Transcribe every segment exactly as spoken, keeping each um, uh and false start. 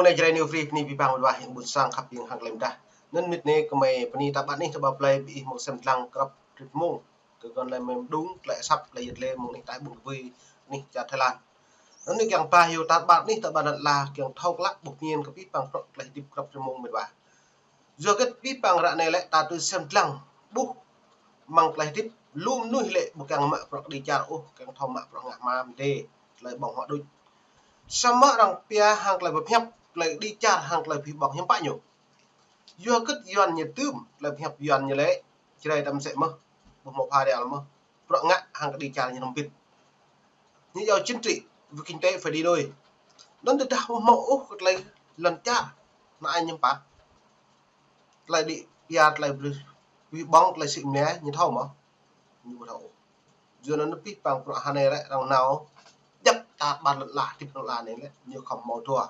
Anai Jrai New Free bơni abih bang wai wa hăng ƀôn sang khăp ƀing hăng tơlơi mơdah. Anŭn mĭt anai kơmơi bơni ta ƀă anih ta ƀă plơi ƀing hmâo sem lăng krăp rit mông. Kơ kơ tơlơi mơ̆ng mơdung, tơlơi asăp, tơlơi yet lĕ mơ̆ng anih ta ƀuh kơ bui anih čar Thái Lan. Anŭn anai kiăng pơhiăp ta ƀă anih ta ƀă lŏn ala kiăng thâo klă ƀuh ñen kơ abih bang prŏk tơlơi hơdip krăp rit mông mĭt wa. Yua hơget abih bang ră anai lĕ ta tui sem lăng ƀuh amăng tơlơi hơdip lu mơnuih lĕ ƀu kiăng mă prŏk đĭ čar ôh, kiăng thâo mă prŏk ngă mơ̆ng adai tơlơi ƀơ̆ng huă đôč. Samơ̆ arăng pia hăng tơlơi pơhiăp tơlơi đĭ čar hăng tơlơi pơhiăp ƀơ̆ng hiư̆m pă ñu. Yua hơget Yuan ñu tŭm tơlơi pơhiăp Yuan ñu lĕ Jrai ta mơsĕ mơ̆n, ƀu hmâo pha rel mơ̆n, prŏk ngă hăng kơ đĭ čar ñu hrŏm hơbĭt. Ñu yua chính trị, vì kinh tế phải đi đôi. Anŭn tơdah ƀu hmâo ôh kơ tơlơi lŏn čar, anai ñu pă. Tơlơi đĭ piar, tơlơi pơhiăp ƀơ̆ng, tơlơi sĭ mơnia, ñu thâo mơ̆n. Ñu ƀu thâo ôh. Yua anŭn abih bang prŏk hơnai lĕ arăng nao djăp ta ƀă lŏn ala, hơdip lŏn ala anai lĕ ñu khŏm hmâo dua.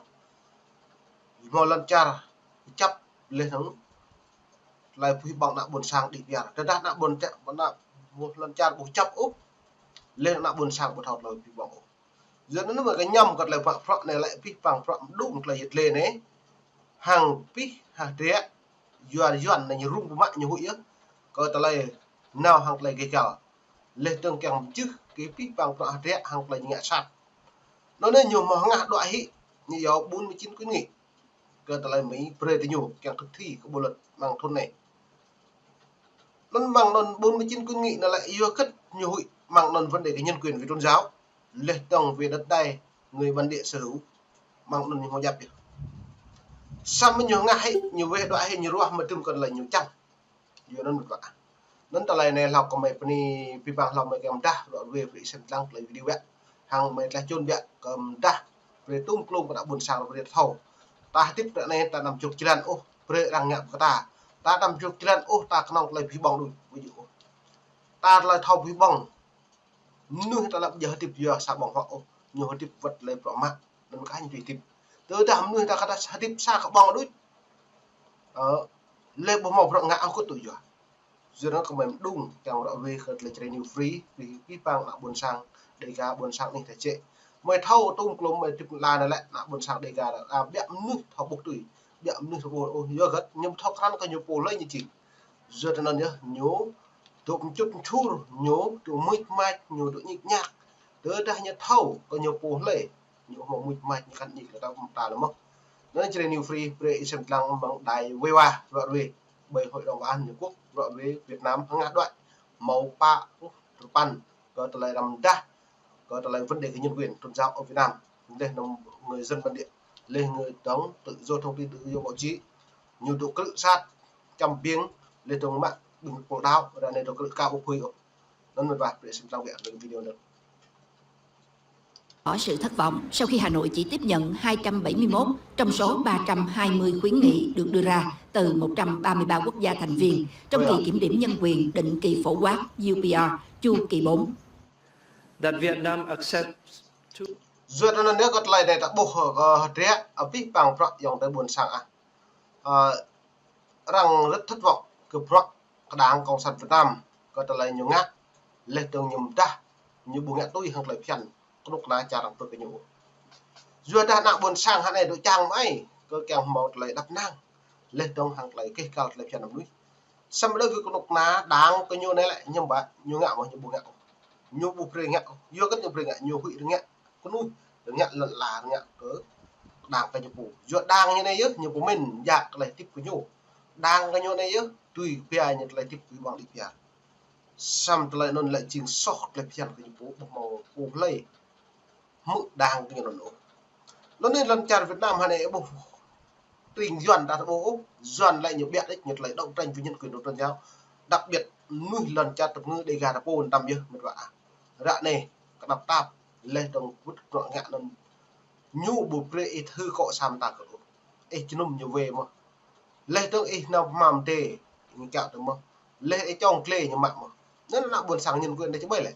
Hmâo lŏn čar kơjăp laih anŭn tơlơi pơhiăp ƀơ̆ng ană ƀôn sang đĭ piar. Tơdah ană ƀôn čar, ană ƀôn lŏn čar ƀu kơjăp ôh, laih ană ƀôn sang ƀu thâo tơlơi pơhiăp ƀơ̆ng ôh. Yua anŭn mơ̆ kơ ñăm kơ tơlơi prŏk, prŏk anai lĕ abih bang prŏk mơdung tơlơi yet lĕ anai. Hăng abih hơdră Yuan, Yuan anai ñu rŭng pơmă ñu huĭ yơh. Kơ tơlơi nao hăng tơlơi gêh gal. Laih dơ̆ng kiăng mơjưh kơ abih bang prŏk hơdră hăng tơlơi ñu ngă sat. Anŭn anai ñu hmâo hơngah đuaĭ hĭ, ñu yua bốn mươi chín khuyến nghị. Kơ tơlơi Mỹ brơi tơ ñu kiăng thực thi kơ bộ luật amăng thŭn anai. Anŭn amăng anŭn bốn mươi chín khuyến nghị anŭn lĕ yua hơget ñu huĭ amăng anŭn vấn đề kơ nhân quyền về tôn giáo. Laih dơ̆ng về đất đai người bản địa sở hữu. Amăng anŭn ñu hmâo djăp yơh. Samơ̆ ñu hơngah hĭ, ñu weh đuaĭ hĭ, ñu ruah mơ̆ tŭm kơ tơlơi ñu čang. Yua anŭn mơ̆n ƀă. Anŭn tơlơi anai hlâo kơmơi bơni abih bang hlâo mơi kiăng mơdah, ră ruai brơi sem lăng tơlơi video ƀă. Hăng mơi tlaih čun ƀă kơ mơdah brơi tŭm klum kơ ană ƀôn sang brơi thâo. Ta hơdip ră anai ta anăm čuk jơlan ôh, brơi arăng ngă kơ ta. Ta anăm čuk jơlan ôh, ta kơnơ̆ng tơlơi pơhiăp ƀơ̆ng đôč, ƀu djơ̆ ôh. Ta tơlơi thâo pơhiăp ƀơ̆ng. Mơnuih ta lăp djơ̆ hơdip yua sa ƀơ̆ng huă ôh, ñu hơdip wơ̆t tơlơi prŏk mă, anŭn kah ñu tui hơdip. Tơdah mơnuih ta kơdah hơdip sa kơ ƀơ̆ng đôč. Ơ, laih ƀu hmâo prŏk ngă ôh kơ tui yua. Yua anŭn kơmơi mơdung kiăng ră ruai kơ tơlơi Jrai New Free, brơi abih bang ană ƀôn sang Đêga, ƀôn sang anih ta jĕ. Mơi thâo tŭm klum mơi hơdip lăn anai lĕ ană ƀôn sang Đêga, ƀiă mơnuih thâo ƀuh tui, ƀiă mơnuih thâo ƀuh ôh, yua hơget ñu thâo krăn kơ ñu pô hlơi ñu jing. Yua anŭn yơh ñu dŏ mčŭt mčur, ñu dŏ mưč mač, ñu dŏ ñik ñak. Tơdah ñu thâo kơ ñu pô hlơi, ñu hmâo mưč mač ñu kăn ñik lĕ ta ƀu mơta lĕ mơ̆n. Anŭn Jrai New Free brơi sem lăng amăng đài wai wa ră ruai ƀơi Hội đồng Bảo an Liên Hợp Quốc, ră ruai Việt Nam hơngah đuaĭ hmâo pă pluh tơpăn kơ tơlơi răm dah kơ tơlơi vấn đề kơ nhân quyền tôn giáo ở Việt Nam. Laih anŭn người dân bản địa, laih người đóng tự do thông tin, tự do báo chí, ñu dŏ krư̆ sat, čăm ƀing, laih dơ̆ng mă ƀing pô đaŏ, ră anai dŏ krư̆ ka ƀu phơi ôh. Anŭn mơ̆n ƀă brơi sem lăng ƀă lăng video anŭn. Tỏ sự thất vọng sau khi Hà Nội chỉ tiếp nhận hai trăm bảy mươi mốt trong số ba trăm hai mươi khuyến nghị được đưa ra từ một trăm ba mươi ba quốc gia thành viên trong kỳ kiểm điểm nhân quyền định kỳ phổ quát U P R chu kỳ bốn. That Vietnam accepts to Yua anŭn anai kơ tơlơi anai ta ƀuh kơ hơdră abih bang prŏk yŏng tơ ƀôn sang ah. Ơ, arăng rất thất vọng kơ prŏk kơ Đảng Cộng sản Việt Nam kơ tơlơi ñu ngă, laih dơ̆ng ñu mơdah, ñu ƀu ngă tui hăng tơlơi phiăn kơnuk kơna čar arăng pơkơ ñu. Yua dah ană ƀôn sang hơnai dŏ čang mơai kơ kiăng hmâo tơlơi đăp năng, laih dơ̆ng hăng tơlơi gêh gal tơlơi phiăn mơnuih. Samơ̆ đối với kơnuk kơna Đảng kơ ñu anai lĕ ñu ƀă, ñu ngă mơ̆ ñu ƀu ngă ôh. Ñu ƀu brơi ngă ôh. Yua hơget ñu brơi ngă, ñu huĭ rơngă kơnuih, rơngă lŏn ala, rơngă kơ Đảng kơ ñu pô. Yua Đảng ñu anai yơh, ñu pơmĭn jak tơlơi hơdip kơ ñu. Đảng kơ ñu anai yơh, tui pia ñu tơlơi hơdip kơ ƀơ̆ng đĭ pia. Samơ̆ tơlơi anŭn lĕ jing soh tơlơi phiăn kơ ñu pô, ƀu hmâo pô hlơi hmư̆ Đảng kơ ñu anŭn ôh. Anŭn anai lŏn čar Việt Nam hơnai ƀuh tring Yuan ta ƀuh ôh, Yuan lĕ ñu ƀiă đĕč ñu tơlơi đấu tranh vì nhân quyền tôn giáo. Đặc biệt mơnuih lŏn čar tơpơngư Đêga ta pô tăm yơh mĕt wa ah. Ră anai kơnăp tap, laih dơ̆ng wơ̆t prŏk ngă anŭn ñu ƀu brơi ih thâo kơ sa mơta kơ ôh. Ih jơnum ñu wai mơ̆n. Laih dơ̆ng ih nao pơmam tê, ñu kiaŏ tơ mơ̆n. Laih ih čŏng glai ñu mă mơ̆n. Anŭn ană ƀôn sang nhân quyền đĕč ƀai lĕ.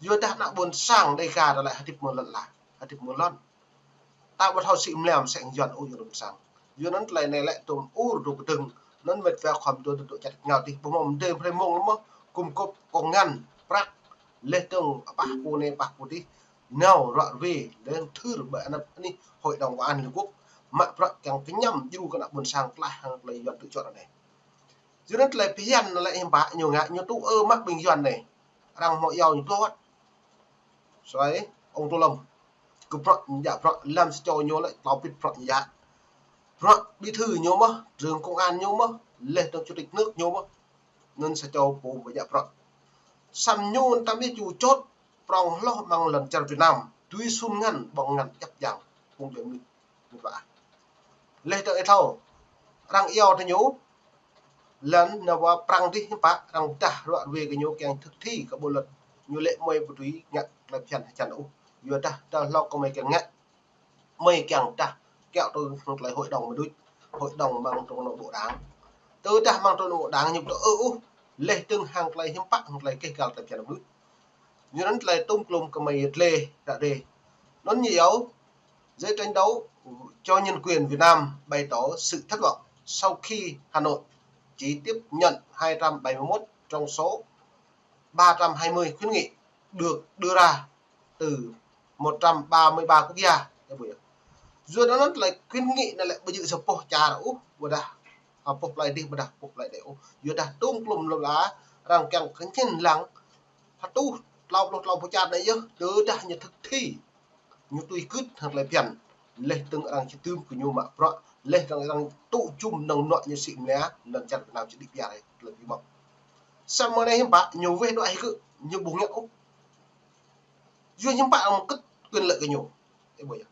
Yua dah ană ƀôn sang Đêga ta lĕ hơdip mơ̆ng lŏn ala, hơdip mơ̆ng lŏn. Ta ƀu thâo sĭ mlam sĕng Yuan ôh yơh ƀôn sang. Yua anŭn tơlơi anai lĕ tơm ur dŏ kơdơ̆ng. Anŭn mĕt wa khŏm dŏ dŏ čăt ngao tih, ƀu hmâo mơdê brơi mơ̆ng lĕ mơ̆n, gum gôp kông ngăn, prăk, laih dơ̆ng apah pô anai apah pô tih. Nao ră ruai, laih thưr ƀơi anăp anih Hội đồng Bảo an Liên Hợp Quốc. mă bruă kiăng kơñăm djru kơ ană ƀôn sang tơlơi hăng tơlơi Yuan tŭ čuă anai. Yua anŭn tơlơi phiăn anai lĕ hiư̆m pă ñu ngă, ñu tŭ ơ mă ƀing Yuan anai. Arăng hmâo iâu ñu tơlơi wơ̆t. Sui, ông Tô Lâm. Kơ bruă ñu djă bruă lăm sa čô ñu lĕ tlâo pit bruă ñu djă. Bruă bí thư ñu mơ̆n, trưởng công an ñu mơ̆n, laih dơ̆ng chủ tịch nước ñu mơ̆n. Anŭn sa čô pô ƀu djă bruă. Samơ̆ ñu tam yơh ču čôt prong hloh amăng lŏn čar Việt Nam. Tui sun ngăn, ƀơ̆ng ngăn djăp djang. Phung djuai mơnuih. Ñu pă. Laih dơ̆ng ih thâo. Arăng iâu tơ ñu. Lŏn nao wa prăng dih hiư̆m pă, arăng pơdah ruă ruê kơ ñu kiăng thực thi kơ bộ luật. Ñu lĕ mơi pơtui ngă tơlơi phiăn hơjăn ôh. Yua dah, dah hlâo kơ mơi kiăng ngă. Mơi kiăng dah kiaŏ tui hăng tơlơi hội đồng mơnuih, hội đồng amăng trong nội bộ đảng. Tơdah amăng trong nội bộ đảng ñu pơtô ơ ôh, laih dơ̆ng hăng tơlơi hiư̆m pă, hăng tơlơi keh gal tơlơi phiăn mơnuih. Yua anŭn tơlơi tôm klôm kơ mơi yơh tơlơi ră rê. Anŭn ñu iâu, giới tranh đấu cho nhân quyền Việt Nam bày tỏ sự thất vọng sau khi Hà Nội chỉ tiếp nhận hai trăm bảy mươi mốt trong số ba trăm hai mươi khuyến nghị được đưa ra từ một trăm ba mươi ba quốc gia. Yua anŭn tơlơi khuyến nghị anai lĕ ƀu djơ̆ sa boh čar ôh, ƀôdah, a, boh plơi dih, ƀôdah boh plơi đơi ôh. Yua dah tôm klôm lŏm la, arăng kiăng kơñen lăng, hơtuh tlâo pluh tlâo boh čar anai yơh, tơdah ñu thực thi. Ñu tui gưt hăng tơlơi phiăn. Laih dơ̆ng arăng či dưm kơ ñu mă bruă. Laih dơ̆ng arăng tŭ jum nơ̆ng mơnuă ñu sĭ mơnia, lŏn čar Việt Nam či đĭ piar tơlơi ƀu mơ̆n. Samơ̆ anai hiư̆m pă, ñu weh đuaĭ hĭ kơ, ñu ƀu ngă ôh. Yua hiư̆m pă arăng mơkơ̆t quyền lợi kơ ñu. Ơ ƀuh yơh.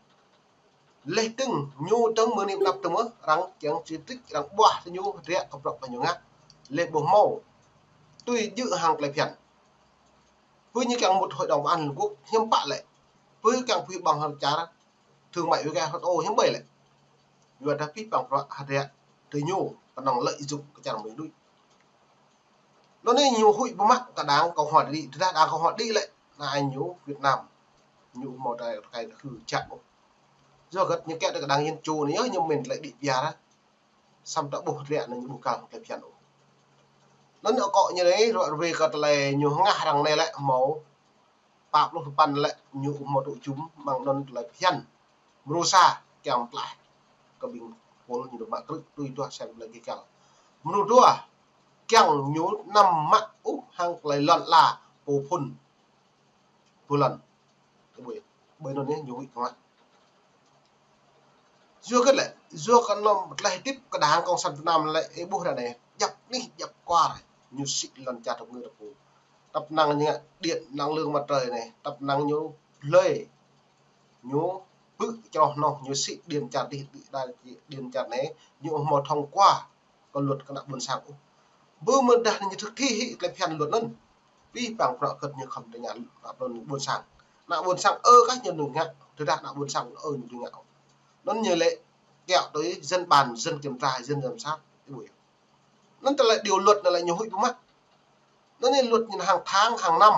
Laih dơ̆ng ñu dơ̆ng mơ̆ng anai pơ anăp dơ̆ng mơ̆n, arăng kiăng či trích, arăng ƀuah tơ ñu, hơdră kơ bruă kơ ñu ngă. Laih ƀu hmâo. Tui djơ̆ hăng tơlơi phiăn. Pơ ñu kiăng mŭt Hội đồng Bảo an Liên Hợp Quốc, hiư̆m pă lĕ. Pơ kiăng pơhui ƀơ̆ng hăng čar, thương mại với cái hơt ô hiư̆m ƀơi lĕ. Yua dah pih păng bruă hơdră tơ ñu, pơnăng lợi dụng kơ čar mơnuih. Anŭn anai ñu huĭ pơmă kơ đảng Cộng hòa đĭ, tơdah đảng Cộng hòa đĭ lĕ, anai ñu Việt Nam, ñu hmâo tơkai tơkai tơkhư čăk ôh. Yua hơget ñu kiaŏ tơ kơ đảng Dân Chủ anai yơh, ñu mĭn tơlơi đĭ piar. Samơ̆ ta ƀuh ră anai ñu ƀu kal tơlơi phiăn ôh. Anŭn akŏ ñu anai, ruă ruê kơ tơlơi ñu hơngah arăng anai lĕ hmâo pă pluh sapăn lĕ ñu ƀu hmâo tŭ jum amăng anŭn tơlơi phiăn. Mrô sa kiăng pơklaih kơ ƀing pôl ñu mă krư̆ tui duah sem tơlơi kơkăl. Mrô dua kiăng ñu anăm mă ôh hăng tơlơi lŏn ala pô phŭn pô lŏn. Ƀơi, ƀơi anŭn yơh ñu huĭ kơ mă. Yua hơget lĕ, yua kơ anŭn tơlơi hơdip kơ đảng Cộng sản Việt Nam lĕ, ơ ƀuh ră anai, djăp anih djăp kuar, ñu sĭ lŏn čar tơpơngư tơpŭ. Tăp năng ñu ngă điện năng lượng mặt trời anai, tăp năng ñu blơi, ñu pư̆ čroh noh, ñu sĭ điện char dih, điện char anai, ñu hmâo thông qua kơ luật kơ ană ƀôn sang ôh. Ƀu mơ̆n dah ñu thực thi hĭ tơlơi phiăn luật anŭn. Pih păng bruă hơget ñu khŏm tơña ană ƀôn sang. Ană ƀôn sang ơ kah ñu ngă, tơdah ană ƀôn sang ơ ñu ngă. Anŭn ñu lĕ kiaŏ tui dân bàn, dân kiểm tra, dân giám sát. Ơ ƀuh yơh. Anŭn tơlơi điều luật anai lĕ ñu huĭ pơmă. Anŭn anai luật ñu hàng tháng, hàng năm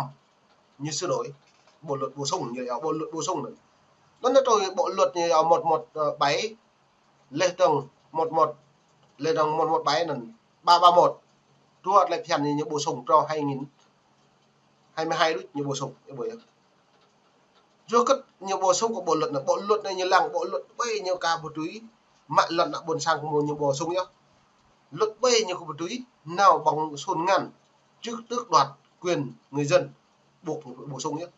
ñu sửa đổi. Bộ luật bổ sung, ñu iâu bộ luật bổ sung anŭn. Anŭn anai tui bộ luật ñu iâu một một bảy, laih dơ̆ng một một, laih dơ̆ng một một bảy anŭn, ba ba một. Dua tơlơi phiăn ñu bổ sung trong hai nghìn hai mươi hai đôč ñu bổ sung, ơ ƀuh yơh. Yua hơget ñu bổ sung kơ bộ luật anai, bộ luật anai ñu lăng bộ luật ƀơi ñu ka pơtui, mă lŏn ană ƀôn sang kơ mơ̆ ñu bổ sung yơh. Luật ƀơi ñu ka pơtui, nao ƀơ̆ng sun ngăn, trước tước đoạt quyền người dân, buộc ñu bổ sung yơh.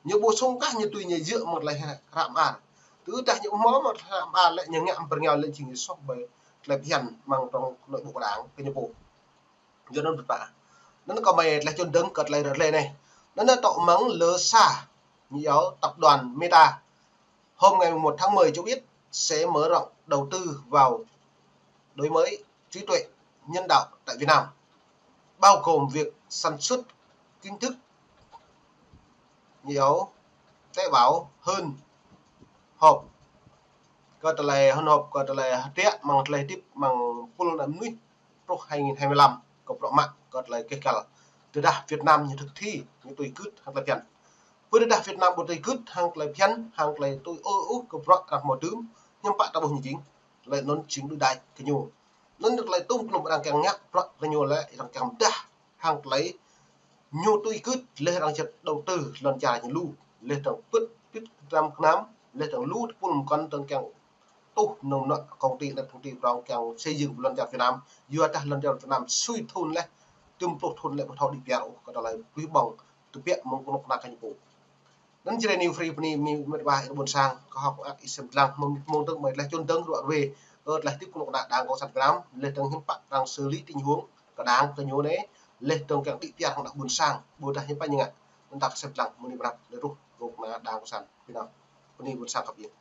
Ñu bổ sung kah ñu tui ñu djơ̆ mơ̆ng tơlơi hră mơar. Tơdah ñu hmâo mơ̆ng tơlơi hră mơar lĕ ñu ngă pơrơngiao lĕ jing ñu soh ƀơi tơlơi phiăn amăng trong nội bộ đảng kơ ñu pô. Yua anŭn pơpă. Anŭn kơ mơi tơlơi čun dơ̆ng kơ tơlơi rơlơi anai. Anŭn anai tŏ mơ̆ng lơ sa. Ñu iâu tập đoàn Meta hôm ngày mười một tháng mười cho biết sẽ mở rộng đầu tư vào đổi mới trí tuệ nhân tạo tại Việt Nam, bao gồm việc sản xuất chính thức, nhiều tế bào hơn hộp, kơ tơlơi hơn hộp, kơ tơlơi hơdră, amăng tơlơi hơdip, amăng pul ană mơnuih, truh hai nghìn hai mươi lăm, kơ bruă mă, kơ tơlơi keh gal. Tơdah Việt Nam ñu thực thi, ñu tui gưt hăng tơlơi phiăn. Pơ tơdah Việt Nam ƀu tui gưt hăng tơlơi phiăn, hăng tơlơi tui ơ ôh kơ bruă arăng hmâo dưm, hiư̆m pă ta ƀuh ñu jing. Tơlơi anŭn jing đuaĭ đač kơ ñu. Anŭn tơlơi tôm klôm arăng kiăng ngă bruă kơ ñu lĕ, arăng kiăng pơdah hăng tơlơi ñu tui gưt, laih arăng čăt đầu tư lŏn čar ñu lu, laih dơ̆ng pĭt pĭt kơnam kơnam, laih dơ̆ng lu tơpul mơkŏn dơ̆ng kiăng tuh nơ̆ng nă công ty, nă công ty prong kiăng xây dựng lŏn čar Việt Nam. Yua dah lŏn čar Việt Nam sui thun leh, tơm pluh thun leh ƀu thâo đĭ piar ôh, kơ tơlơi tui ƀơ̆ng tơbiă mơ̆ng kơnuk kơna kơ ñu pô. Anŭn Jrai New Free bơni mĭt wa ƀôn sang, kơ hŏk ăt ih sem lăng mơ̆ng mơ̆ng tơ̆ng mơ̆ng leh čun tơ̆ng ruă ruê, ơ leh tip kơnuk kơna Đảng Cộng sản Việt Nam, leh tơ̆ng hiư̆m pă arăng xử lý tình huống kơ Đảng kơ ñu anai, leh tơ̆ng kiăng đĭ piar hăng ană ƀôn sang, ƀôdah hiư̆m pă ñu ngă, anŭn ta sem lăng mơ̆ng anai prăp, leh truh kơnuk kơna Đảng Cộng sản Việt Nam. Bơni ƀôn sang khăp yơh.